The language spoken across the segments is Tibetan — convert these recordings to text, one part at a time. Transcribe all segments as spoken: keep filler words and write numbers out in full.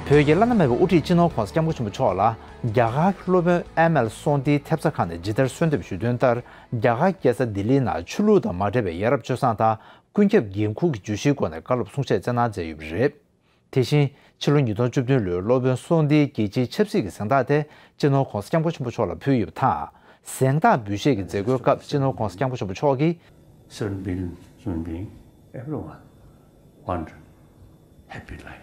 བོད་ཀྱི་བླ་ན་མེད་པའི་དབུ་ཁྲིད་སྤྱི་ནོར་༧གོང་ས་༧སྐྱབས་མགོན་ཆེན་པོ་མཆོག་ལ་རྒྱ་གར་གྱི་སློབ་དཔོན་ཨེམ་ཨེལ་སོན་ཏི་ཐེབས་རྩ་ཁང་ནས་ཇི་ལྟར་གསོལ་འདེབས་ཞུས་དོན་ལྟར། རྒྱ་གར་རྒྱལ་ས་ལྡི་ལིའི་ནང་ཆོས་ལུགས་དང་མ་འབྲེལ་བའི་ཡ་རབས་སྤྱོད་བཟང་དང་ཀུན་ཁྱབ་འགན་འཁུར་གྱི་བརྗོད་གཞིའི་སྒོ་ནས་བཀའ་སློབ་གསུང་བཤད་སྩལ་གནང་མཛད་ཡོད་པ་རེད། དེ་བཞིན་ཕྱི་ལོ་ཉིས་སྟོང་བཅུ་བདུན་ལོའི་སློབ་དཔོན་སོན་ཏིའི་རྒྱལ་སྤྱིའི་ཆབ་སྲིད་ཀྱི་གཟེངས་རྟགས་དེ་སྤྱི་ནོར་༧གོང་ས་༧སྐྱབས་མགོན་ཆེན་པོ་མཆོག་ལ་ཕུལ་ཡོད་པ་དང་། གཟེངས་རྟགས་འབུལ་བཞེས་ཀྱི་མཛད་སྒོའི་སྐབས་སྤྱི་ནོར་༧གོང་ས་༧སྐྱབས་མགོན་ཆེན་པོ་མཆོག་གིས། Seven billion human being, everyone want happy life.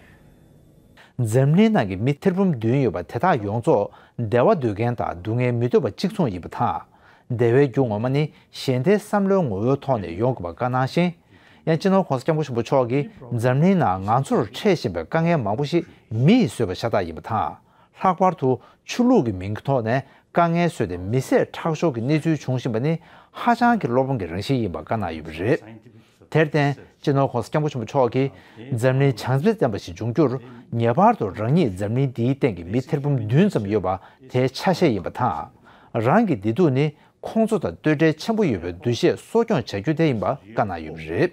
འཛམ་གླིང་ནང་གི་མི་ཐེར་འབུམ་བདུན་ཡོད་པ་དེ་དག་ཡོངས་རྫོགས་བདེ་བ་འདོད་མཁན་དང་སྡུག་བསྔལ་མི་འདོད་པ་གཅིག་མཚུངས་ཡིན་པ་དང་། བདེ་བའི་རྒྱུ་ངོ་མ་ནི་གཞན་བརྟེན་བསམ་བློའི་ངོ་བོའི་ཐོག་ནས་ཡོང་དགོས་པ་བཀའ་གནང་ཞིང་། ཡང་སྤྱི་ནོར་༧གོང་ས་༧སྐྱབས་མགོན་ཆེན་པོ་མཆོག་གིས་འཛམ་གླིང་ནང་ང་ཚོར་འཕྲད་བཞིན་པའི་དཀའ་ངལ་མང་པོ་ཞིག་མི་ཡིས་བཟོས་པ་ཤ་སྟག་ཡིན་པ་དང་། ལྷག་པར་དུ་ཆོས་ལུགས་ཀྱི་མིང་གི་ཐོག་ནས་དཀའ་ངལ་བཟོས་ཏེ་མི་བསད་ཁྲག་སྦྱོར་གྱི་གནས་ཚུལ་བྱུང་བཞིན་པ་ནི་ཧ་ཅང་གི་བློ་ཕམ་གྱི་རང་བཞིན་ཡིན་པ་བཀའ་གནང་ཡོད་པ་རེད། དེར་བརྟེན་སྤྱི་ནོར་༧གོང་ས་༧སྐྱབས་མགོན་ཆེན་པོ་མཆོག་གིས་འཛམ་གླིང་བྱམས་བརྩེ་ལྡན་པ་ཞིག་འབྱུང་རྒྱུར་ངེས་པར་དུ་རང་ཉིད་འཛམ་གླིང་འདིའི་སྟེང་གི་མི་ཐེར་འབུམ་བདུན་ཙམ་ཡོད་པ་དེའི་ཆ་ཤས་ཡིན་པ་དང་། རང་གི་བདེ་སྡུག་ནི་ཁོང་ཚོ་དང་བསྟུན་འབྲེལ་ཆེན་པོ་ཡོད་པའི་འདུ་ཤེས་གསོ་སྐྱོང་བྱ་རྒྱུ་དེ་ཡིན་པ་བཀའ་གནང་ཡོད་པ་རེད།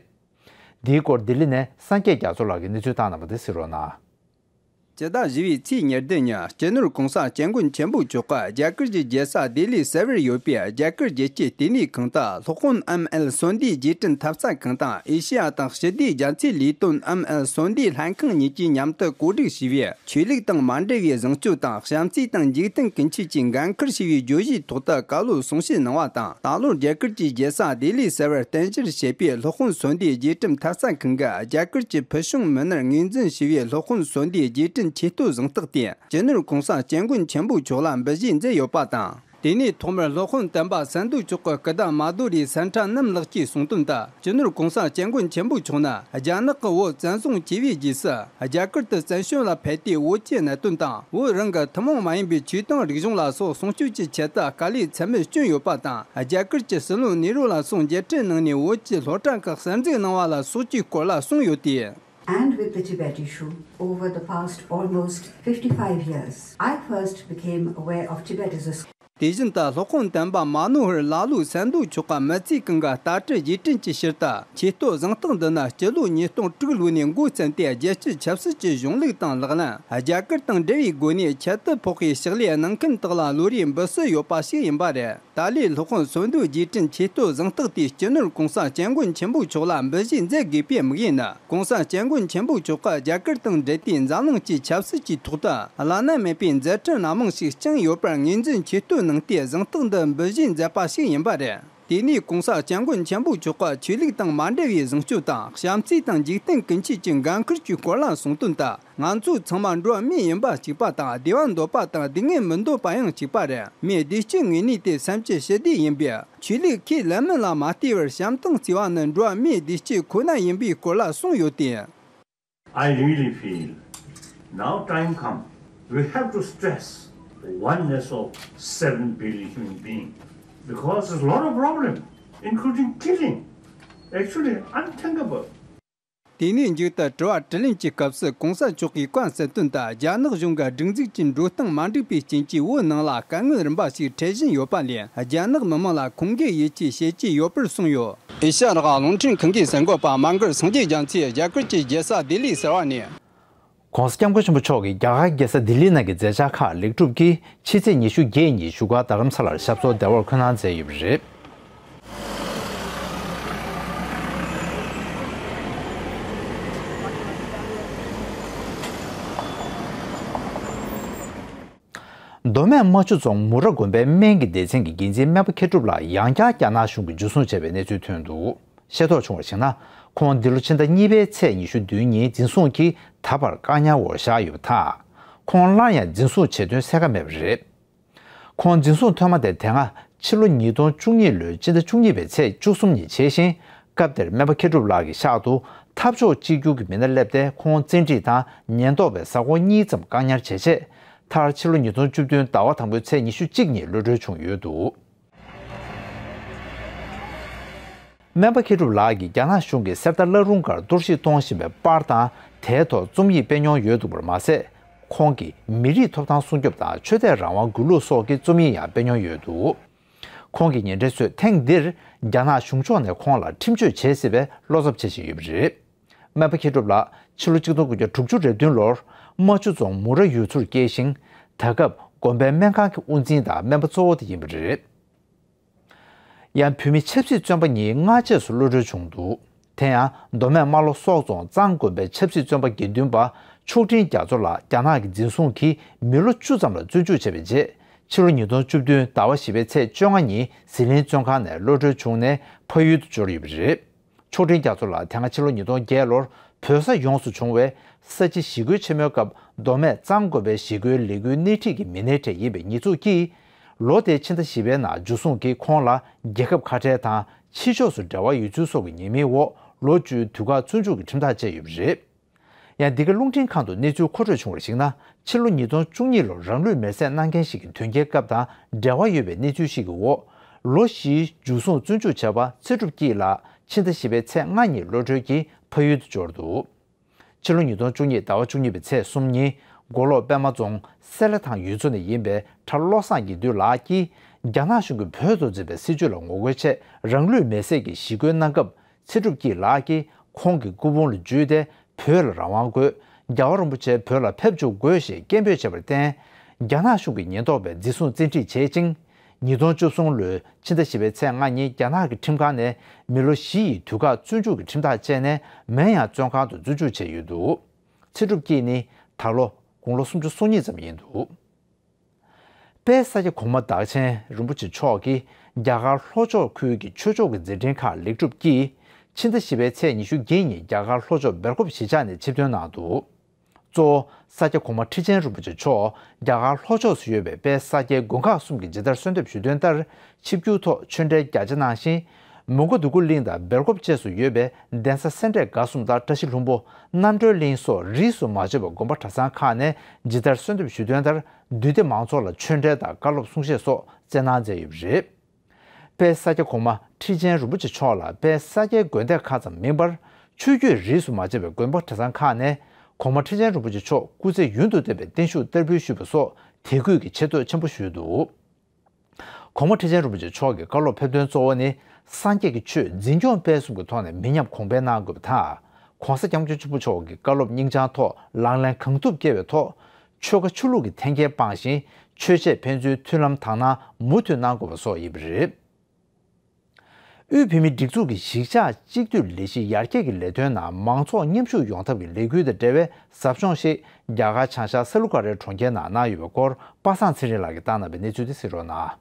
འདིའི་སྐོར་ལྡི་ལི་ནས་སངས་རྒྱས་རྒྱ་མཚོ་ལགས་ཀྱིས་གནས་ཚུལ་བཏང་གནང་བ་དེ་གཟིགས་རོགས་གནང་། སྤྱི་ཟླ་བཞི་པའི་ཚེས་ཉེར་བདུན་ཉིན་སྤྱི་ནོར་༧གོང་ས་༧སྐྱབས་མགོན་ཆེན་པོ་མཆོག་གིས་རྒྱ་གར་གྱི་རྒྱལ་ས་ལྡི་ལི་གསར་པར་ཡོད་པའི་རྒྱ་གར་རྒྱལ་སྤྱིའི་ལྟེ་གནས་ཁང་དུ་སློབ་དཔོན་ཨེམ་ཨེལ་སོན་ཏིའི་རྗེས་དྲན་ཐེབས་རྩ་ཁང་དང་ཨེ་ཤེ་ཡ་དང་ཞི་བདེའི་རྒྱ་མཚོའི་ལས་དོན་ཨེམ་ཨེལ་སོན་ཏིའི་ལྷན་ཁང་གཉིས་ཀྱིས་མཉམ་དུ་གོ་སྒྲིག་བྱས་པའི་ཆོས་ལུགས་དང་མ་འབྲེལ་བའི་བཟང་སྤྱོད་དང་བྱམས་བརྩེ་དང་འཇིག་རྟེན་ཀུན་ཁྱབ་ཀྱི་འགན་འཁུར་ཞེས་པའི་བརྗོད་གཞིའི་ཐོག་ཏུ་བཀའ་སློབ་གསུང་བཤད་གནང་བ་དང་། ད་ལོར་རྒྱ་གར་གྱི་རྒྱལ་ས་ལྡི་ལི་གསར་པར་རྟེན་གཞིར་བྱས་པའི་སློབ་དཔོན་སོན་ཏིའི་རྗེས་དྲན་ཐེབས་རྩ་ཁང་གིས་རྒྱ་གར་གྱི་ཕུལ་བྱུང་མི་སྣར་ངོས་འཛིན་ཞུས་པའི་སློབ་དཔོན་སོན་ཏིའི་རྗེས་དྲན་ཆེད་བསྟོད་གཟེངས་རྟགས་དེ་སྤྱི་ནོར་༧གོང་ས་༧སྐྱབས་མགོན་ཆེན་པོ་མཆོག་ལ་འབུལ་བཞེས་མཛད་ཡོད་པ་དང་། དེ་ནས་ཐོག་མར་སློབ་དཔོན་དམ་པ་སན་དྷུ་མཆོག་གི་སྐུ་ཟླ་མ་དྷུ་རི་སན་ཁྲ་གནམ་ལགས་ཀྱིས་གསུངས་དོན་ལྟར། སྤྱི་ནོར་༧གོང་ས་༧སྐྱབས་མགོན་ཆེན་པོ་མཆོག་ནི་རྒྱ་ནག་གི་བོད་བཙན་བཟུང་བྱས་པའི་རྗེས་སུ། རྒྱ་གར་དུ་བཙན་བྱོལ་ལ་ཕེབས་ཏེ། བོད་ཀྱི་གནད་དོན་དང་། བོད་རང་གི་ཐུན་མོང་མ་ཡིན་པའི་ཆོས་དང་རིག་གཞུང་ལ་སོགས་སྲུང་སྐྱོབ་ཀྱི་ཆེད་དུ་དཀའ་ལས་ཚད་མེད་བསྐྱོན་ཡོད་པ་དང་། རྒྱ་གར་གྱི་སྲིད་བློན་ནེ་རུ་ལ་སོགས་མཇལ་འཕྲད་གནང་ནས། བོད་ཀྱི་སློབ་གྲྭ་ཁག་གསར་འཛུགས་གནང་བ་ལ་སོགས་ཀྱི་སྐོར་ལ་གསུངས་ཡོད་དེ། And with the Tibet issue, over the past almost fifty-five years, I first became aware of Tibet as a དེ་བཞིན་དུ་སློབ་དཔོན་དམ་པ་མ་ནོ་ཧར་ལ་ལུ་སན་དྷུ་མཆོག་གི་མི་ཚེ་གང་གི་ལྟ་གྲུབ་རྗེས་དྲན་གྱི་ཕྱིར་དུ། ཆེད་བསྟོད་གཟེངས་རྟགས་འདི་ནི་སྤྱི་ལོ་ཉིས་སྟོང་དྲུག་ལོ་ནས་འགོ་བརྩམས་ཏེ། རྒྱལ་སྤྱིའི་ཆབ་སྲིད་ཀྱི་གཞུང་ལུགས་དང་ལག་ལེན། རྒྱ་གར་དང་འབྲེལ་བའི་སྒོ་ནས་ཁྱད་དུ་འཕགས་པའི་ཕྱག་ལས་གནང་མཁན་དག་ལ་ལོ་རེའི་འབུལ་སྲོལ་ཡོད་པ་ཞིག་ཡིན་པ་རེད། ཏཱ་ལའི་སློབ་དཔོན་སོན་དྷུ་རྗེས་དྲན་ཆེད་བསྟོད་གཟེངས་རྟགས་དེ་སྤྱི་ནོར་༧གོང་ས་༧སྐྱབས་མགོན་ཆེན་པོ་མཆོག་ལ་འབུལ་བཞེས་མཛད་དགོས་པའི་དམིགས་ཡུལ་ནི། ༸གོང་ས་༸སྐྱབས་མགོན་ཆེན་པོ་མཆོག་གིས་རྒྱ་གར་དང་འབྲེལ་ཏེ་འཛམ་གླིང་གི་ཆབ་སྲིད་ཀྱི་ཐོག་ཏུ་བླ་ན་མེད་པའི་མཛད་འཕྲིན་སྣ་མང་ཞིག་བསྐྱངས་ཡོད་པར་ངོས་འཛིན་ཆེ་བསྟོད་གནང་སྟེ། གཟེངས་རྟགས་འདི་འབུལ་བཞེས་མཛད་པ་ཞིག་ཡིན་པ་རེད། དེ་ནས་༸གོང་ས་༸སྐྱབས་མགོན་ཆེན་པོ་མཆོག་གིས་ཆོས་ལུགས་དང་མ་འབྲེལ་བའི་བཟང་སྤྱོད་དང་། བྱམས་བརྩེ་དང་འཇིག་རྟེན་ཀུན་སྤྱོད་ཀྱི་འགན་འཁུར་གྱི་སྐོར་ལ་གསུངས་དོན་ལྟར། ང་ཚོ་ཚང་མ་འགྲོ་བ་མི་ཡིན་པ་གཅིག་པ་དང་། བདེ་བ་འདོད་པ་དང་སྡུག་བསྔལ་མི་འདོད་པ་ཡང་གཅིག་པ་རེད། མིའི་བདེ་སྐྱིད་དངོས་གནས་དེ་སེམས་ཀྱི་ཞི་བདེ་ཡིན་པས། ཆོས་ལུགས་ཁས་ལེན་མིན་ལ་མ་ལྟོས་པར་བྱམས་དང་བརྩེ་བ་ནི་འགྲོ་བ་མིའི་བདེ་སྐྱིད་ཁོ་ན་ཡིན་པའི་སྐོར་ལ་གསུངས་ཡོད་དེ། I really feel now time come, we have to stress oneness of seven billion human beings because there's a lot of problem, including killing, actually unthinkable. དེ་ནས་མཇུག་ཏུ་དྲི་བ་དྲིས་ལན་གྱི་སྐབས་སུ་༸གོང་ས་མཆོག་གིས་བཀའ་སྩལ་དོན་ལྟར། རྒྱ་ནག་གཞུང་གི་སྒྲིག་འཛུགས་ཀྱི་འགྲོ་སྟངས་མ་འགྲིག་པའི་རྐྱེན་གྱིས་བོད་ནང་ལ་དཀའ་ངལ་རིམ་པ་ཞིག་འཕྲད་བཞིན་ཡོད་པ་ལས། རྒྱ་ནག་མི་དམངས་ལ་ཁུངས་སྐྱེལ་ཡིད་ཆེས་བྱེད་ཀྱི་ཡོད་པར་གསུངས་ཡོད། ཨེ་ཤ་ཡ་རང་དབང་རླུང་འཕྲིན་ཁང་གི་གསར་འགོད་པ་མ་མགར་སངས་རྒྱས་རྒྱ་མཚོས་རྒྱ་གར་གྱི་རྒྱལ་ས་ལྡི་ལི་ཟེར་བ་ནས། ༸གོང་ས་༸སྐྱབས་མགོན་ཆེན་པོ་མཆོག་གིས་རྒྱ་གར་རྒྱལ་ས་ལྡི་ལི་ནང་གི་མཛད་འཆར་ཁག་ལེགས་གྲུབ་ཀྱིས་ཕྱི་ཚེས་ཉི་ཤུ་བརྒྱད་ཉིན་བཞུགས་སྒར་རྡ་རམ་ས་ལར་ཞབས་སོར་བདེ་བར་འཁོད་གནང་མཛད་ཡོད་པ་རེད། མདོ་སྨད་རྨ་ཆུ་རྫོང་མུ་ར་དགོན་པའི་སྨན་གྱི་སྡེ་ཚན་གྱི་འགན་འཛིན་སྨན་པ་མཁས་གྲུབ་ལགས་ཡང་བསྐྱར་རྒྱ་ནག་གཞུང་གིས་འཇུ་བཟུང་བྱས་པའི་གནས་ཚུལ་ཐོན་འདུག་ཤེས་རྟོགས་བྱུང་བར་གཞིགས་ན། ཁོང་འདི་ལོ་ཕྱི་ཟླ་གཉིས་པའི་ཚེས་ཉི་ཤུ་བདུན་ཉིན་འཛིན་བཟུང་གིས་ད་བར་བཀག་ཉར་འོག་བཞག་ཡོད་པ་དང་། ཁོང་སླར་ཡང་འཛིན་བཟུང་བྱེད་དོན་གསལ་ཁ་མེད་པ་རེད། ཁོང་འཛིན་བཟུང་ཐོན་མ་དེ་དེ་སྔ་ཕྱི་ལོ་ཉིས་སྟོང་བཅུ་གཉིས་ལོའི་ཕྱི་ཟླ་བཅུ་གཉིས་པའི་ཚེས་བཅུ་གསུམ་ཉིན་བྱས་ཤིང་། སྐབས་དེར་སྨན་པ་མཁས་གྲུབ་ལགས་ཀྱི་ཤག་ཏུ་འཐབ་ཕྱོགས་གཅིག་གྱུར་གྱི་མི་སྣ་སླེབས་ཏེ། ཁོང་བཙན་ཁྲིད་དང་ཉེན་རྟོག་པས་གཟའ་འཁོར་གཉིས་ཙམ་བཀག་ཉར་བྱས་རྗེས། མཐར་ཕྱི་ལོ་ཉིས་སྟོང་བཅུ་བདུན་ཟླ་བ་དང་པོའི་ཚེས་ཉི་ཤུ་གཅིག་ཉིན་གློད་གྲོལ་བྱུང་ཡོད་འདུག་སྨན་པ་མཁས་གྲུབ་ལགས་ཀྱིས་རྒྱ་ནག་གཞུང་གིས་གསེར་རྟ་བླ་རུང་སྒར་གཏོར་བཤིག་གཏོང་བཞིན་པའི་པར་དང་། དེའི་ཐོག་རྩོམ་ཡིག་སྤེལ་མྱོང་ཡོད་འདུག་པར་མ་ཟད། ཁོང་གིས་མི་རིགས་ཐོབ་ཐང་སྲུང་སྐྱོབ་དང་ཆོས་དད་རང་དབང་དགོས་ལུགས་སོགས་ཀྱི་རྩོམ་ཡིག་ཡང་སྤེལ་མྱོང་ཡོད་འདུག་ཁོང་གི་ཉེ་འབྲེལ་ཚོས་ཐེངས་འདིར་རྒྱ་ནག་གཞུང་ཕྱོགས་ནས་ཁོང་ལ་ཁྲིམས་གཅོད་བྱེད་སྲིད་པའི་བློ་འཚབ་བྱེད་བཞིན་ཡོད་པ་རེད། སྨན་པ་མཁས་གྲུབ་ལགས་ཕྱི་ལོ་ཆིག་སྟོང་དགུ་བརྒྱ་དྲུག་ཅུ་རེ་བདུན་ལོར་ རྨ་ཆུ་རྫོང་མུ་ར་ཡུལ་ཚོར་སྐྱེས་ཤིང་། ད་སྐབས་དགོན་པའི་སྨན་ཁང་གི་དབུ་འཛིན་དང་སྨན་པ་གཙོ་བོ་དེ་ཡིན་པ་རེད། ཡང་བོད་མི་ཆབ་སྲིད་བཙོན་པ་གཉིས་སྔ་རྗེས་སུ་གློད་གྲོལ་བྱུང་འདུག་དེ་ཡང་མདོ་སྨད་རྨ་ལྷོ་སོག་རྫོང་གཙང་དགོན་པའི་ཆབ་སྲིད་བཙོན་པ་དགེ་འདུན་པ་མཆོག་སྤྲུལ་རྒྱ་མཚོ་ལགས་རྒྱ་ནག་གི་འཛིན་བཟུང་གིས་མི་ལོ་བཅུ་ཙམ་ལ་བཙོན་འཇུག་བྱས་པའི་རྗེས། ཕྱི་ལོ་ཉིས་སྟོང་བཅུ་བདུན་ཟླ་བ་བཞི་པའི་ཚེས་བཅོ་ལྔ་ཉིན་ཟི་ལིང་བཙོན་ཁང་ནས་གློད་གྲོལ་བྱུང་ནས་ཕ་ཡུལ་དུ་འབྱོར་ཡོད་པ་རེད། མཆོག་སྤྲུལ་རྒྱ་མཚོ་ལགས་དེ་སྔ་ཕྱི་ལོ་ཉིས་སྟོང་བརྒྱད་ལོར་བོད་ས་ཡོངས་སུ་བྱུང་བའི་ས་བྱི་ཞི་རྒོལ་ཆེན་མོའི་སྐབས་མདོ་སྨད་གཙང་དགོན་པའི་ཞི་རྒོལ་ལས་འགུལ་སྣེ་ཁྲིད་ཀྱི་མི་སྣའི་གྲས་ཡིན་པའི་ཉེས་འཛུགས་ཀྱིས། ལོ་དེའི་ཕྱི་ཟླ་བཞི་པའི་ནང་འཇུ་བཟུང་གིས་ཁོང་ལ་རྒྱལ་ཁབ་ཁ་བྲལ་དང་ཕྱི་ཕྱོགས་སུ་འབྲེལ་བ་ཡོད་ཚུལ་སོགས་ཀྱི་ཉེས་མིང་འོག་ལོ་བཅུའི་དུས་བཀག་བཙོན་འཇུག་གི་ཁྲིམས་ཐག་བཅད་ཡོད་པ་རེད། ཡང་འདི་ག་རླུང་འཕྲིན་ཁང་དུ་གནས་ཚུལ་མཁོ་སྤྲོད་བྱུང་བར་གཞིགས་ན། ཕྱི་ལོ་ཉིས་སྟོང་བཅུ་གཉིས་ལོར་རང་ལུས་མེར་སྲེག་གནང་མཁན་ཞིག་གི་དོན་རྐྱེན་སྐབས་དང་འབྲེལ་བ་ཡོད་པའི་གནས་ཚུལ་ཞིག་གི་འོག་ལོ་བཞིའི་འཇུ་བཟུང་བཙོན་འཇུག་བྱས་པ་ཚེ་སྒྲུབ་སྐྱིད་ལགས་ཕྱི་ཟླ་བཞི་པའི་ཚེས་ལྔ་ཉིན་གློད་གྲོལ་གྱིས་ཕ་ཡུལ་དུ་འབྱོར་འདུག་ཕྱི་ལོ་ཉིས་སྟོང་བཅུ་གཉིས་ཟླ་བ་བཅུ་གཉིས་པའི་ཚེས་གསུམ་ཉིན་མགོ་ལོག་པད་མ་རྫོང་སེ་ལ་ཐང་ཡུལ་ཚོ་ནས་ཡིན་པའི་གྲྭ་བློ་བཟང་དགེ་འདུན་ལགས་ཀྱིས་རྒྱ་ནག་གཞུང་གིས་བོད་དུ་འཛིན་པའི་སྲིད་བྱུས་ལ་ངོ་རྒོལ་ཆེད་རང་ལུས་མེར་སྲེག་གིས་ཞི་རྒོལ་གནང་སྐབས་ཚེ་སྒྲུབ་སྐྱིད་ལགས་ཀྱིས་ཁོང་གི་སྐུ་ཕུང་ལ་འཇུས་ཏེ་བོད་ལ་རང་དབང་དགོས། རྒྱལ་བ་རིན་པོ་ཆེ་བོད་ལ་ཕེབས་འཇུག་དགོས་ཞེས་སྐད་འབོད་བྱས་པར་བརྟེན། རྒྱ་ནག་གཞུང་གི་ཉེན་རྟོག་པས་འཛིན་བཟུང་བཙན་ཁྲིད་བྱེད་ཅིང་། ཉིས་སྟོང་བཅུ་གསུམ་ལོའི་ཕྱི་ཟླ་བཞི་པའི་ཚེས་ལྔ་ཉིན་རྒྱ་ནག་གི་ཁྲིམས་ཁང་ནས་མི་ལོ་བཞི་ཡི་དུས་བཀག་བཙོན་འཇུག་གི་ཁྲིམས་ཐག་བཅད་ནས་མེན་ཡང་བཙོན་ཁང་དུ་བཙོན་འཇུག་བྱས་ཡོད་འདུག་ཚེ་སྒྲུབ་སྐྱིད་ནི་ད་ལོ་དགུང་ལོ་སུམ་ཅུ་སོ་གཉིས་ཙམ་ཡིན་འདུག་དཔལ་ས་སྐྱ་གོང་མ་བདག་ཆེན་རིན་པོ་ཆེ་མཆོག་གིས་རྒྱ་གར་ལྷོ་ཕྱོགས་ཁུལ་གྱི་ཆོས་ཕྱོགས་ཀྱི་མཛད་འཕྲིན་ཁག་ལེགས་གྲུབ་ཀྱིས། ཕྱི་ཟླ་བཞི་པའི་ཚེས་ཉི་ཤུ་བརྒྱད་ཉིན་རྒྱ་གར་ལྷོ་ཕྱོགས་སྦེལ་ཀོབ་གཞིས་ཆགས་ནས་ཆིབས་ཐོན་གནང་འདུག་གཙོ་བོ་ས་སྐྱ་གོང་མ་ཁྲི་ཆེན་རིན་པོ་ཆེ་མཆོག་རྒྱ་གར་ལྷོ་ཕྱོགས་སུ་ཡོད་པའི་དཔལ་ས་སྐྱའི་དགོན་ཁག་གསུམ་གྱི་ཇི་ལྟར་གསོལ་འདེབས་ཞུས་དོན་ལྟར་ཆིབས་བསྒྱུར་ཐོག་ཆོས་འབྲེལ་རྒྱ་ཆེ་གནང་ཞིང་། མོན་གྷོ་འདོད་རྒུ་གླིང་དང་སྦེལ་ཀོབ་བཅས་སུ་ཡོད་པའི་གདན་ས་སེ་འབྲས་དགའ་གསུམ་དང་བཀྲ་ཤིས་ལྷུན་པོ། རྣམ་གྲོལ་གླིང་སོགས་རིས་སུ་མ་ཆད་པར་དགོན་པ་གྲྭ་ཚང་ཁག་ནས་ཇི་ལྟར་གསོལ་འདེབས་ཞུས་དོན་ལྟར་འདུས་སྡེ་མང་ཚོགས་ལ་ཆོས་འབྲེལ་དང་བཀའ་སློབ་གསུང་བཤད་སོགས་སྩལ་གནང་མཛད་ཡོད་པ་རེད། དཔལ་ས་སྐྱ་གོང་མ་ཁྲི་ཆེན་རིན་པོ་ཆེ་མཆོག་ལ་དཔལ་ས་སྐྱའི་དགོན་སྡེ་ཁག་ཙམ་མིན་པར་ཆོས་བརྒྱུད་རིས་སུ་མ་ཆད་པའི་དགོན་པ་གྲྭ་ཚང་ཁག་ནས་གོང་མ་ཁྲི་ཆེན་རིན་པོ་ཆེ་མཆོག་སྐུ་ཚེ་ཡུན་དུ་བརྟན་པའི་བརྟན་བཞུགས་བསྟར་འབུལ་ཞུས་པ་སོགས་དད་གུས་ཀྱི་ཆེ་བསྟོད་ཆེན་པོ་ཞུས་འདུག་གོང་མ་ཁྲི་ཆེན་རིན་པོ་ཆེ་མཆོག་གི་བཀའ་སློབ་ཕེབས་དོན་གཙོ་བོ་ནི་སངས་རྒྱས་ཀྱི་ཆོས་འཛིན་སྐྱོང་སྤེལ་གསུམ་གྱི་ཐོག་ནས་མི་ཉམས་གོང་འཕེལ་གནང་དགོས་པ་དང་། ྋགོང་ས་ྋསྐྱབས་མགོན་ཆེན་པོ་མཆོག་གི་བཀའ་སློབ་སྙིང་བཅངས་ཐོག་ལག་ལེན་གང་ཐུབ་བསྐྱལ་བའི་ཐོག་ཆོལ་ཁ་ཆོས་ལུགས་ཀྱི་འཐེན་འཁྱེར་སྤངས་ཤིང་ཆོས་བྱེད་ཕན་ཚུན་མཐུན་ལམ་དག་སྣང་མུ་མཐུད་གནང་དགོས་པ་སོགས་ཡིན་པ་རེད། དབུས་བོད་མིའི་སྒྲིག་འཛུགས་ཀྱི་གཞིས་ཆགས་གཅིག་སྡུད་ལས་གཞི་ཡར་རྒྱས་ཀྱི་ལས་དོན་ནང་མང་ཚོགས་མཉམ་ཞུགས་ཡོང་ཐབས་ཀྱི་ལས་འགུལ་དང་འབྲེལ་བའི་ཟབ་སྦྱོང་ཞིག་རྒྱ་གར་བྱང་ཤར་ས་ལུ་ཀ་རའི་གྲོང་ཁྱེར་ནང་གནང་ཡོད་པའི་སྐོར་པ་སངས་ཚེ་རིང་ལགས་ཀྱིས་བཏང་གནང་བའི་གནས་ཚུལ་དེ་གཟིགས་རོགས་གནང་།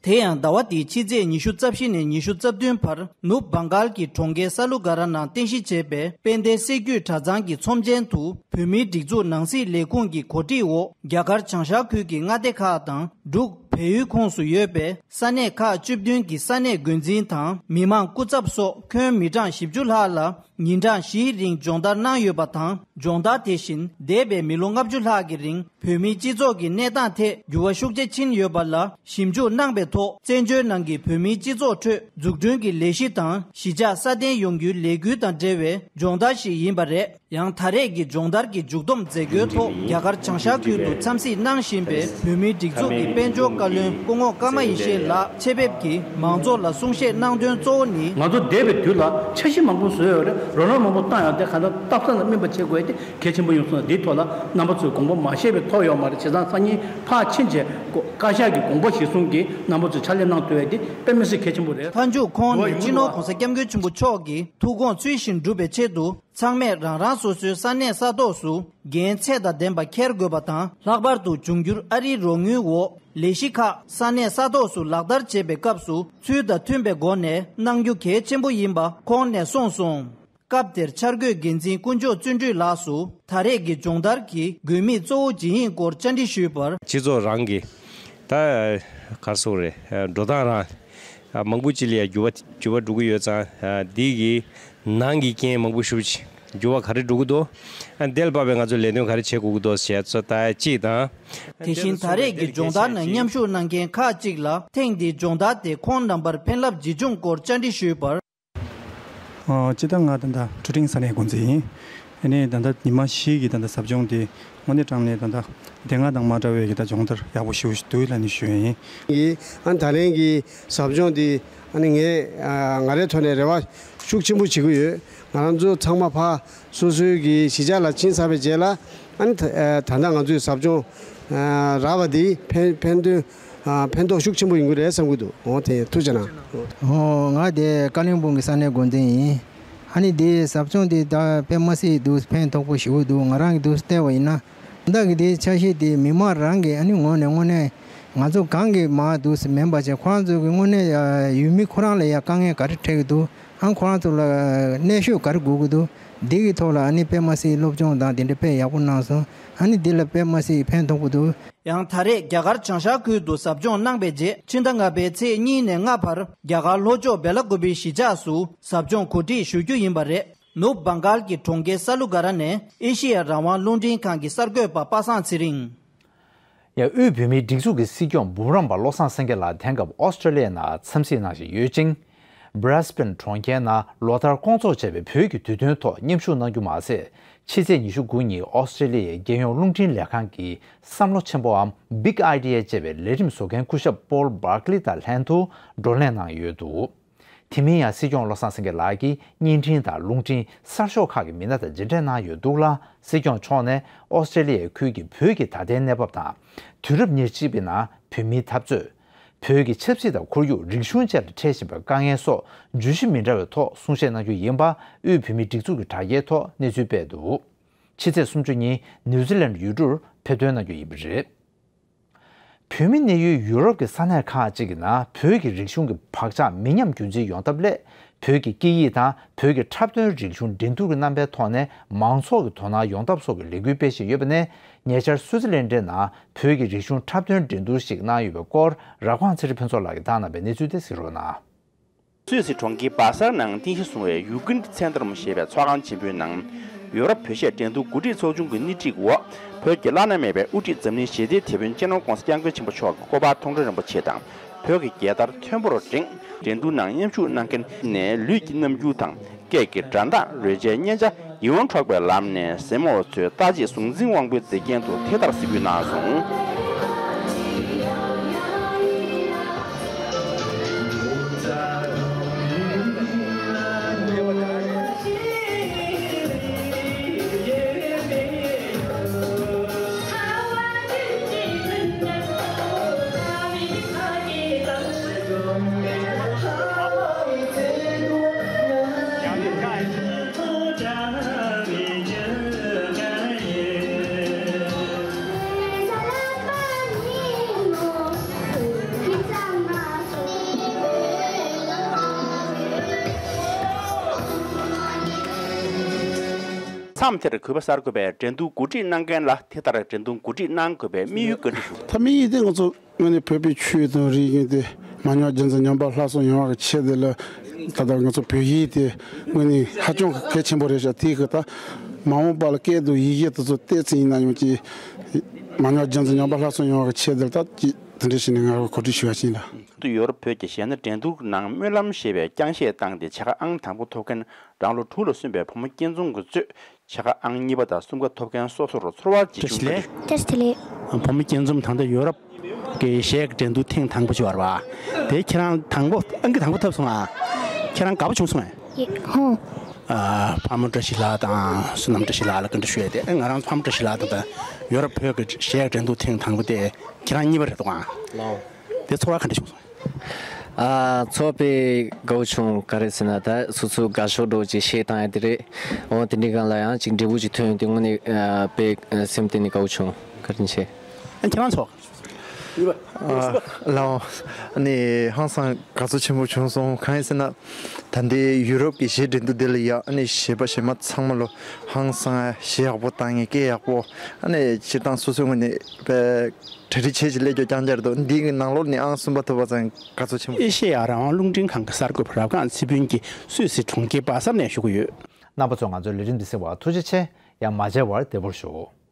དེ་ཡང་ཟླ་བ་འདིའི་ཕྱི་ཚེས་ཉི་ཤུ་རྩ་བཞི་ནས་ཉི་ཤུ་རྩ་བདུན་བར་ནུབ་བྷང་གཱལ་གྱི་གྲོང་ཁྱེར་ས་ལུ་ཀ་ར་ནང་རྟེན་གཞི་བྱས་པའི་དཔལ་ལྡན་སྲིད་བརྒྱུད་གྲྭ་ཚང་གི་ཚོམས་ཆེན་དུ་བོད་མིའི་སྒྲིག་འཛུགས་ནང་སྲིད་ལས་ཁུངས་ཀྱི་གོ་སྒྲིག་འོག་རྒྱ་གར་བྱང་ཤར་ཁུལ་གྱི་མངའ་སྡེ་ཁག་དང་འབྲུག་བལ་ཡུལ་ཁོངས་སུ་ཡོད་པའི་ས་གནས་ཁག་བཅུ་བདུན་གྱི་ས་གནས་འགོ་འཛིན་དང་མི་མང་སྐུ་ཚབ་སོགས་ཁྱོན་མི་གྲངས་བཞི་བཅུ་ལྷག་ལ་ཉིན་གྲངས་བཞིའི་རིང་སྦྱོང་བརྡར་གནང་ཡོད་པ་དང་། སྦྱོང་བརྡར་དེ་བཞིན་འདས་པའི་མི་ལོ་ལྔ་བཅུ་ལྷག་གི་རིང་བོད་མིའི་སྤྱི་ཚོགས་ཀྱི་གནས་སྟངས་ཐད་འགྱུར་བ་ཤུགས་ཆེ་ཕྱིན་ཡོད་པ་ལ་ཞིབ་འཇུག་གནང་པའི་ཐོག་བཙན་བྱོལ་ནང་གི་བོད་མིའི་སྤྱི་ཚོགས་ཁྲོད་འཛུགས་སྐྲུན་གྱི་ལས་གཞི་དང་གཞིས་ཆགས་སྲ་བརྟན་ཡོང་རྒྱུའི་ལས་འགུལ་དང་འབྲེལ་བའི་སྦྱོང་བརྡར་ཞིག་ཡིན་པ་རེད། ཡང་ད་རེས་ཀྱི་སྦྱོང་བརྡར་གྱི་མཇུག་བསྡོམས་མཛད་སྒོའི་ཐོག་རྒྱ་གར་བྱང་ཤར་ཁུལ་དུ་འཚམས་གཟིགས་གནང་བཞིན་པའི་བོད་མིའི་སྒྲིག་འཛུགས་ཀྱི་དཔལ་འབྱོར་བཀའ་བློན་སྐུ་ངོ་ཀརྨ་ཡེ་ཤེས་ལགས་ཆེད་ཕེབས་ཀྱིས་མང་ཚོགས་ལ་གསུང་བཤད་གནང་དོན་གཙོ་བོ་ནི། ང་ཚོ་འདས་པའི་དུས་ལ་འཆར་གཞི་མང་པོ་བཟོས་ཡོད་རེད། རོགས་རམ་མང་པོ་བཏང་ཡོད་དེ་གང་ལྟར་སྟབས་གསང་ལ་སྨིན་པ་བྱེད་དགོས་ཏེ་གལ་ཆེན་པོ་ཡོང་སོང་། འདིའི་ཐོག་ལ་རྣམ་པ་ཚོས་དགོངས་པ་མ་བཞེས་པའི་ཐབས་ཡོད་མ་རེད། བྱས་ཙང་སང་ཉིན་ཕར་ཕྱིན་རྗེས་བཀའ་ཤག་གི་དགོངས་པ་གཞིར་བཟུང་གིས་རྣམ་པ་ཚོས་ཕྱག་ལས་གནང་ཐུབ་ཡས་དེ་དཔེ་མི་སྲིད་གལ་ཆེན་པོ་རེད། མཐའ་མཇུག་ཁོང་ནས་སྤྱི་ནོར་༧གོང་ས་༧སྐྱབས་མགོན་ཆེན་པོ་མཆོག་གི་ཐུགས་དགོངས་ཚུལ་བཞིན་སྒྲུབ་པའི་ཆེད་དུ། ཚང་མས་རང་རང་སོ་སོའི་ས་གནས་ས་ཐོག་སུ་འགན་ཚད་དང་ལྡན་པ་འཁྱེར་དགོས་པ་དང་། ལྷག་པར་དུ་འབྱུང་འགྱུར་ཨ་རིའི་རོགས་དངུལ་འོག་ལས་གཞི་ཁག་ས་གནས་ས་ཐོག་སུ་ལག་བསྟར་བྱེད་པའི་སྐབས་སུ་ཚུལ་དང་མཐུན་པའི་སྒོ་ནས་གནང་རྒྱུ་གལ་ཆེན་པོ་ཡིན་པ་ཁོང་ནས་གསུངས་སོང་། སྐབས་དེར་འཆར་འགོད་འགན་འཛིན་དཀོན་མཆོག་བརྩོན་འགྲུས་ལགས་སུ་ད་རེས་ཀྱི་སྦྱོང་བརྡར་གྱི་དགོས་དམིགས་གཙོ་བོ་ཇི་ཡིན་སྐོར་བཅར་འདྲི་ཞུས་པར། སྤྱི་ཚོགས་རང་གི་ད་ག་རེ་ཟེར་དགོས་རེད། འགྲོ་སྟངས་རང་མང་པོ་ཅིག་ལ་ཡང་འགྱུར་བ་འགྱུར་བ་འགྲོ་གི་ཡོད་ཙང་། འདི་གི་ནང་གི་རྐྱེན་མང་པོ་ཞེ་པོ་ཅིག་འགྱུར་བ་ག་རེ་འགྲོ་གི་འདུག་ཨ་དེ་ལ་དཔག་པའི་ང་ཚོ་ལས་དོན་ག་རེ་བྱེད་དགོས་ཀྱི་འདུག་ཞེས་ཚོ་ལྟ་གཅིག་དང་། དེ་བཞིན་ད་རེས་ཀྱི་སྦྱོང་བརྡར་ནང་མཉམ་ཞུགས་གནང་མཁན་ཁག་ཅིག་ལ་ཐེངས་འདིའི་སྦྱོང་བརྡར་དེ་ཁོང་རྣམ་པར་ཕན་རླབས་ཇི་བྱུང་སྐོར་བཅར་འདྲི་ཞུས་པར། ཨ་སྤྱིར་བཏང་ང་ད་ལྟ་ཁྲུ་ཁྲིང་ས་གནས་འགོ་འཛིན་ཡིན། ཨ་ནི་ད་ལྟ་ཉི་མ་བཞི་གི་ད་ལྟ་ཟབ་སྦྱོང་དེ་དངོས་གནས་དྲང་གནས་ད་ལྟ་དེ་སྔ་དང་མ་འདྲ་བའི་གི་ད་སྦྱོང་བརྡར་ཡག་པོ་ཞེ་པོ་ཞིག་འདུག་ལབ་ནས་ཞུ་ཡ་ཡིན། ཡིན། ཨ་ནི་ད་རིང་གི་ཟབ་སྦྱོང་དེ་ཨ་ནི་ངས་ཨ་ང་རའི་ཐོག་ནས་རེ་བ་ཤུགས་ཆེན་པོ་བྱེད་ཀྱི་ཡོད། ང་རང་ཚོ་ཚང་མ་ཕར་སོ་སོའི་གི་གཞིས་ཆགས་ལ་ཕྱིན་ཚར་བའི་རྗེས་ལ་ཨ་ནི་ད་ད་ལྟ་ང་ཚོའི་ཟབ་སྦྱོང་ཨ་རག་པ་དེ་ཕན་ཕན་དོན་ཨ་ཕན་ཐོགས་ཤུགས་ཆེན་པོ་ཡོང་གི་རེད་བསམ་གྱི་འདུག་འོ་དེ་ཐུགས་རྗེ་གནང་། འོ་ང་དེ་ཀ་ལིང་སྦུག་གི་ས་གནས་འགོ་འཛིན་ཡིན། ཨ་ནི་དེ་ཟབ་སྦྱོང་དེ་ད་དཔེ་མ་སྲིད་འདུག་ཕན་ཐོགས་པོ་ཞེ་པོ་འདུག་ང་རང་གི་འདུག་བལྟས་པ་ཡིན་ན། ད་གི་དེའི་ཆ་ཤས་དེ་མི་མང་རང་གི་ཨ་ནི་ངོས་ནས་དངོས་གནས་ང་ཚོ་གང་གི་མ་འདུག་སེ་མིན་པ་བྱས་ཁོ་རང་ཚོ་གི་དངོས་གནས་ཡུལ་མི་ཁོ་རང་ལ་ཡ་དཀའ་ངལ་ག་རེ་འཕྲད་ཀྱི་འདུག་ཨ་ཁོ་རང་ཚོ་ལ་གནད་ཤོད་ག་རེ་དགོས་ཀྱི་འདུག་འདི་གི་ཐོག་ལ་ཨ་ནི་དཔེ་མ་སྲིད་སློབ་སྦྱོང་དང་དེ་འདྲ་དཔེ་ཡག་པོ་གནང་སོང་། ཨ་ནི་འདི་ལ་དཔེ་མ་སྲིད་ཕན་ཐོགས་པོ་འདུག་ཡང་ད་རེས་རྒྱ་གར་བྱང་ཤར་ཁུལ་དུ་ཟབ་སྦྱོང་གནང་པའི་རྗེས་ཕྱི་ཟླ་ལྔ་པའི་ཚེས་གཉིས་ནས་ལྔ་བར་རྒྱ་གར་ལྷོ་ཕྱོགས་སྦེ་ལ་ཀུ་པེ་གཞིས་ཆགས་སུ་ཟབ་སྦྱོང་གོ་སྒྲིག་ཞུ་རྒྱུ་ཡིན་པ་རེད། ནུབ་བང་གཱལ་གྱི་གྲོང་ཁྱེར་ས་ལུ་ག་ར་ནས་ཨེ་ཤེ་ཡ་རང་དབང་རླུང་འཕྲིན་ཁང་གི་གསར་འགོད་པ་པ་སངས་ཚེ་རིང་། ཡང་དབུས་བོད་མིའི་སྒྲིག་འཛུགས་ཀྱི་སྲིད་སྐྱོང་འབུམ་རམས་པ་བློ་བཟང་སེང་གེ་ལགས་དེང་སྐབས་ཨོ་སི་ཀྲོ་ལི་ཡའི་ནང་འཚམས་གཟིགས་གནང་བཞིན་ཡོད་ཅིང་། སྦྲ་སི་བྷེན་གྲོང་ཁྱེར་ནང་ལོ་ལྟར་སྐོང་ཚོགས་བྱས་པའི་བོད་ཀྱི་དུས་སྟོན་ཐོག་མཉམ་ཞུགས་གནང་རྒྱུ་མ་ཟད། ཕྱི་ཚེས་ཉི་ཤུ་དགུ་ཉིན་ཨོ་སི་ཀྲོ་ལི་ཡའི་རྒྱལ་ཡོངས་རླུང་འཕྲིན་ལས་ཁང་གི་བསམ་བློ་ཆེན་པོའམ་Big Idea ཅེས་པའི་ལས་རིམ་བཟོ་མཁན་སྐུ་ཞབས་པོལ་བྷར་ཀ་ལི་དང་ལྷན་དུ་བགྲོ་གླེང་གནང་ཡོད་འདུག་དེ་མིན་ཡང་སྲིད་སྐྱོང་བློ་བཟང་སེང་གེ་ལགས་ཀྱིས་བརྙན་འཕྲིན་དང་རླུང་འཕྲིན་གསར་ཤོག་ཁག་གི་མི་སྣ་དང་མཇལ་འཕྲད་གནང་ཡོད་འདུག་ལ། སྲིད་སྐྱོང་མཆོག་ནས་ཨོ་སི་ཀྲོ་ལི་ཡའི་ཁུལ་གྱི་བོད་ཀྱི་ད་ལྟའི་གནས་བབ་དང་། དུས་རབས་ཉེར་གཅིག་པའི་ནང་བོད་མིའི་འཐབ་རྩོད། བོད་ཀྱི་ཆབ་སྲིད་དང་ཁོར་ཡུག་རིག་གཞུང་བཅས་ལ་འཕྲད་བཞིན་པའི་དཀའ་ངལ་སོགས་བརྗོད་གཞི་མི་འདྲ་བའི་ཐོག་གསུང་བཤད་གནང་རྒྱུ་ཡིན་པ་དབུས་བོད་མིའི་སྒྲིག་འཛུགས་ཀྱི་དྲ་རྒྱའི་ཐོག་གནས་ཚུལ་སྤེལ་འདུག་ཕྱི་ཚེས་སུམ་ཅུ་ཉིན་ནིའུ་ཛི་ལན་ཡུལ་གྲུར་ཕེབས་ཐོན་གནང་རྒྱུ་ཡིན་པ་རེད། བོད་མི་གནས་ཡུལ་ཡུ་རོབ་ཀྱི་ས་གནས་ཁག་ཅིག་གི་ནང་བོད་ཀྱི་རིག་གཞུང་གི་བག་ཆགས་མི་ཉམས་རྒྱུན་འཛིན་ཡོང་ཐབས་སླད། བོད་ཀྱི་སྐད་ཡིག་དང་བོད་ཀྱི་འཁྲབ་སྟོན་རིག་གཞུང་འགྲན་བསྡུར་གྱི་རྣམ་པའི་ཐོག་ནས་མང་ཚོགས་ཀྱི་དོ་སྣང་ཡོང་ཐབས་སོགས་ཀྱི་ལས་འགུལ་སྤེལ་བཞིན་ཡོད་པ་ནས། ཉེ་ཆར་སུའུ་ཙི་ལན་ཌའི་ནང་བོད་ཀྱི་རིག་གཞུང་འཁྲབ་སྟོན་འགྲན་བསྡུར་ཞིག་གནང་ཡོད་པའི་སྐོར། ར་ཁོང་ཚེ་རིང་ཕུན་ཚོགས་ལགས་ཀྱིས་བཏང་གནང་བའི་གནས་ཚུལ་དེ་གཟིགས་རོགས་གནང་། སུད་སི་གྲོང་ཁྱེར་བྷ་སལ་ནང་རྟེན་གཞི་བཟུང་བའི་ཡུ་ཀིན་ཚན་ཏྲོམ་ཞེས་པའི་ཚོགས་ཁང་ཆེན་པོའི་ནང་། ཡོ་རོབ་བོད་གཞས་འགྲན་བསྡུར་འགོ་ཁྲིད་ཚོགས་ཆུང་གི་སྣེ་ཁྲིད་འོག་བོད་ཀྱི་བླ་ན་མེད་པའི་དབུ་ཁྲིད་འཛམ་གླིང་ཞི་བདེའི་དེད་དཔོན་སྤྱི་ནོར་༸གོང་ས་༸སྐྱབས་མགོན་ཆེན་པོ་མཆོག་གི་སྐུ་པར་མཐོང་གྲོལ་རིན་པོ་ཆེ་དང་། བོད་ཀྱི་རྒྱལ་དར་མཐོན་པོར་བསྒྲེངས། འགྲན་བསྡུར་ནང་མཉམ་ཞུགས་གནང་མཁན་ནས་ལུས་ཀྱི་རྣམ་འགྱུར་དང་། སྐད་ཀྱི་སྒྲ་གདངས། རོལ་ཆའི་སྙན་ཆ། ཡིད་དབང་འཕྲོག་པའི་ལམ་ནས་གཟིགས་མོ་ཚོས་ལྟ་བྱེད་གཟུང་འཛིན་དབང་པོའི་མཛེས་རྒྱན་དུ་དེ་ལྟར་གཟིགས་འབུལ་གནང་སོང་། མཚམས་དེར་གུས་པ་གསར་འགོད་པས་འགྲན་བསྡུར་གོ་སྒྲིག་གནང་མཁན་ལ་དེ་ལྟར་འགྲན་བསྡུར་གོ་སྒྲིག་གནང་དགོས་པའི་དམིགས་ཡུལ་ག་འདྲ་ཞིག་ད་དམིགས་ཡུལ་དེ་ང་ཚོ་དངོས་གནས་བོད་པའི་ཆོས་དང་རིག་གཞུང་དེ་མ་ཉམས་རྒྱུན་འཛིན་ཉམས་པ་སླར་གསོ་ཡོང་བ་གི་ཆེད་དུ་ལ། ད་ལྟ་ང་ཚོ་བོད་ཡིག་དེ་དངོས་གནས་ཧ་ཅང་གི་གལ་ཆེན་པོ་རེད་ཤག་དེའི་གི་ད་མ་འོངས་པ་ལ་སྐད་དང་ཡི་གེ་དེ་ཚོ་ཏོག་ཙམ་ཡིན་ན་ཡང་ཅིག་མ་ཉམས་རྒྱུན་འཛིན་ཉམས་པ་སླར་གསོ་ཡོང་བ་གི་ཆེད་དུ་ད་ཅིག་དེ་འདྲ་བྱས་ནས་ང་རང་གོ་སྒྲིག་ཞུ་བ་ཞིག་ཡིན་ལ། ད་ཡོ་རོབ་བོད་ཀྱི་གཞས་སྣ་འགྲན་བསྡུར་ནང་སྨོན་ལམ་ཞེས་པའི་རྐྱང་གཞས་བཏང་སྟེ་བྱ་དགའ་ཨང་དང་པོ་ཐོབ་མཁན་རང་ལོ་དྲུག་ལ་སོན་པའི་བུ་མོ་སྐྱིད་འཛོམས་ཀྱིས་གཙོས། བྱ་དགའ་ཨང་གཉིས་པ་དང་གསུམ་ཀ་ཐོབ་མཁན་སོ་སོར་ཚོར་བ་ཇི་བྱུང་། བཀྲ་ཤིས་བདེ་ལེགས། བུ་མོ་སྐྱིད་འཛོམས་ད་ལྟ་ཡོ་རོབ་ཀྱི་གཞས་ཀྱི་འགྲན་བསྡུར་ཐེངས་དང་པོ་ཅིག་བར་བ། དེ་ཁྱེད་རང་དང་པོ་ཨང་ཀི་དང་པོ་ཐོབ་སོང་ཨ། ཁྱེད་རང་དགའ་པོ་བྱུང་སོང་ཨ། ཧོ། ཨ། ཕ་མ་བཀྲ་ཤིས་ལགས་དང་བསོད་ནམས་བཀྲ་ཤིས་ལགས་ལ་བཀའ་འདྲི་ཞུ་ཡ་དེ། ང་རང་ཕ་མ་བཀྲ་ཤིས་ལགས་དང་ད་ཡོ་རོབ་བོད་ཀྱི་གཞས་ཀྱི་འགྲན་བསྡུར་ཐེངས་དང་པོ་དེ་ཁྱེད་རང་གཉིས་པ་རེད་འདུག་ཨ། དེ་ཚོར་བ་ག་འདྲ་བྱུང་སོང་། ཨ། ཚོར་བ་དཔེ་དགའ་བོ་བྱུང་། ག་རེ་ཟེར་ན་ད་སོ་སོ་དགའ་ཤོས་འདྲ་བོ་ཅིག་གཞས་བཏང་ཡ་དེ་རེད། འོ་དེ་འདྲའི་སྒང་ལ་ཡང་ཅིག་འབྲས་བུ་ཅིག་ཐོན་ཡོང་དུས་དངོས་གནས་ཨ་དཔེ་ཨ་སེམས་གཏིང་ནས་དགའ་བོ་བྱུང་། བཀའ་དྲིན་ཆེ། ཨ་ཁྱེད་རང་ཚོ། ཨ་ལའོ། ཨ་ནི་ཧང་སང་དགའ་ཚོར་ཆེན་པོ་བྱུང་སོང་། གང་ཡིན་ཟེར་ན། ད་ལྟའི་ཡུ་རོབ་ཀྱི་གཞས་འགྲན་བསྡུར་འདི་ལ་ཡ་ཨ་ནི་གཞས་པ་གཞས་མ་ཚང་མ་ལོ་ཧང་སང་གཞས་ཡག་པོ་བཏང་ངེས་སྐད་ཡག་པོ། ཨ་ནི་སྤྱིར་བཏང་སོ་སོའི་ངོས་ནས་དཔེ་གྲ་སྒྲིག་བྱས་ཅིག་སླེབས་རྒྱུ་རྐྱང་རྐྱང་རེད་འདུག་འདི་གི་ནང་ལོགས་ནས་ཨང་གསུམ་པ་ཐོབ་པ་ཙང་དགའ་ཚོར་ཆེན་པོ། ཨེ་ཤེ་ཡ་རང་དབང་རླུང་འཕྲིན་ཁང་གི་གསར་འགོད་པ་རབ་སྒང་ཚེ་ཕུན་གྱིས་སུད་སི་གྲོང་ཁྱེར་བྷ་སལ་ནས་ཞུ་གི་ཡོད། རྣམ་པ་ཚོ་ང་ཚོའི་ལས་རིམ་འདི་གཟིགས་པར་ཐུགས་རྗེ་ཆེ། ཡང་མ་མཇལ་བར་བདེ་པོར་བཞུགས།